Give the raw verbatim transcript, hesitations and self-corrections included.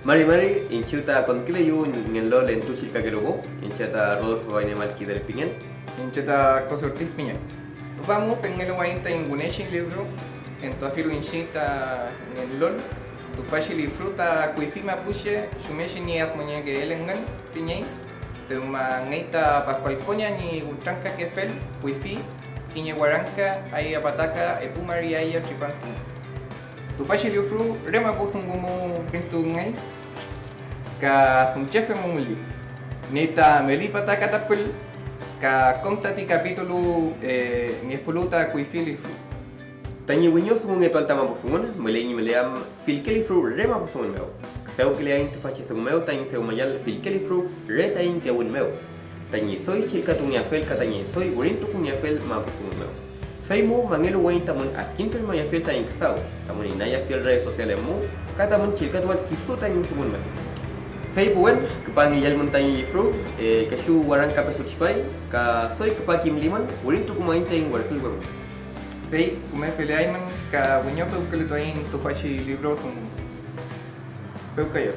Mari mari, iñchiw ta konküleyu ngenlol entu chillkakelu pu, iñche ta Rodolfo Wayne Malkidel pingen. Iñche ta José Ortiz pingen. Tüfa mu pengeluwayiñ taiñ wünechi libro, entuafilu iñchiñ ta ngenlol. Tüfachi libro ta kuyfi mapuche chumechi ñi admoniekeel engün pingey. Dewmangey ta Pascual Coña ñi witrankakefel kuyfi kiñe warangka aya pataka epu mari aya tripantu. Tüfachi lifru re mapu dungu mu pintungey ka dunchefe mu mülli. Niey ta meli pataka tapül ka kom tati kapitulu, eh, ngefulu ta kuyfi lifru. Tañi wiñodungungetuael ta mapudungun, müley ñi müleam fillke lifru re mapudungun mew. Dewküleaiñ tüfachi dungu mew taiñ dewmayal fillke lifru re taiñ kewün mew, tañi doy chillkatungeafel ka tañi doy wirintukungeafel mapudungun mew. Fey mu mangeluwayiñ tamün adkintuñmayafiel taiñ küdaw, tamün inayafiel redes sociales mu, ka tamün chillkatuael kisu taiñ dungun mew. Fey puwen, küpa ngillelmün taiñ lifru, eh, kechu warangka pesu tripay, ka doy küpa kimlimün, wirintukumayiñ taiñ werküywe mu. Fey küme feleaymün ka wiñopewkületuaiñ tüfachi libro dungu. Pewkayael.